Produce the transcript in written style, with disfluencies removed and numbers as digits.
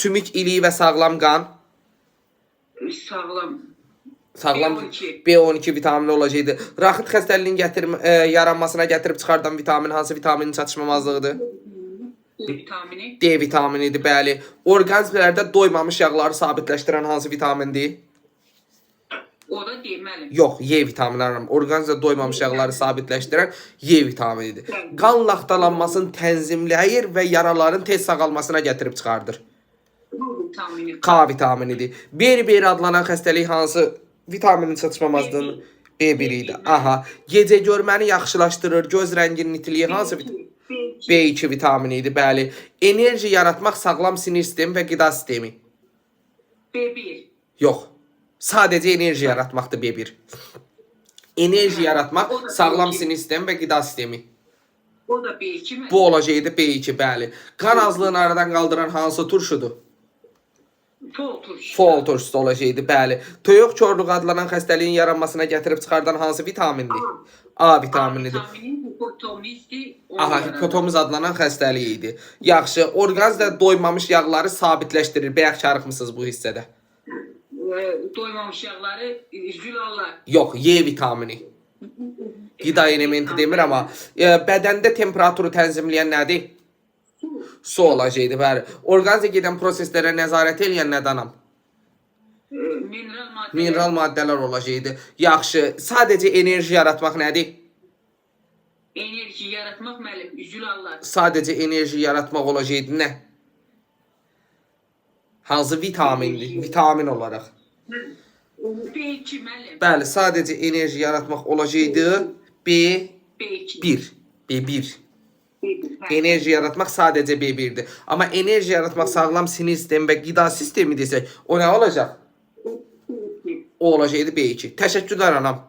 Sümük iliyi və sağlam qan. Sağlam. Sağlam B12. B12 vitamini olacaqdı. Raxit xəstəliyinin yaranmasına gətirib çıxardan vitamin hansı vitaminin çatışmamazlığıdır? D vitamini. D vitaminidir, bəli. Orqanizmlərdə doymamış yağları sabitləşdirən hansı vitamindir? O da D müəllim. Yox, Y vitamini aram. Orqanizmdə doymamış yağları sabitləşdirən Y vitaminidir. Qan laxtalanmasını tənzimləyir və yaraların tez sağalmasına gətirib çıxardır. B vitamini. K vitaminidir. Berber adlanan xəstəlik hansı vitaminin çatışmamazlığını? B1 idi. Aha. Gecə görməni yaxşılaşdırır, göz rənginin itiliyi hansı vitamin? B2. B2 vitamini idi, bəli. Enerji yaratmaq sağlam sinir sistemi və qida sistemi. B1. Yox. Sadəcə enerji yaratmaqdır B1. Enerji yaratmaq O da sağlam B2. sinir sistemi və qida sistemi. O da B2 mi? Bu olacaqdı B2, bəli. Qan azlığını aradan qaldıran hansı turşudur? Fol turşusu. Fol turşusu olacaqdı, bəli. Toyuq korluğu adlanan xəstəliyin yaranmasına gətirib çıxardan hansı vitamindir? A vitaminidir. A vitamini hipotonizdi. Onu Aha, yaradır. hipotomiz adlanan xəstəlik idi. Yaxşı, orqanizmdə doymamış yağları sabitləşdirir. Bayaq çarıxmısınız bu hissədə. Doymamış yağları zülallar. Yox, Y vitamini. Qida elementi demir amma bədəndə temperaturu tənzimləyən nədir? Su olacaqdı, bəli. Orqanizmdə gedən proseslərə nəzarət eləyən nədir anam? Mineral maddeler. Mineral maddələr olacaqdı. Yaxşı, sadəcə enerji yaratmaq nədir? Enerji yaratmaq müəllim, zülallar. Sadəcə enerji yaratmaq olacaqdı nə? Hansı vitamindir? Vitamin olaraq. B2 müəllim. Bəli, sadəcə enerji yaratmaq olacaqdı B1. B2. B1. B1. Hə. Enerji yaratmaq sadəcə B1-dir. Amma enerji yaratmaq sağlam sinir sistemi və qida sistemi desək, o nə olacaq? B2. O olacaqdı B2. Təşəkkürlər anam.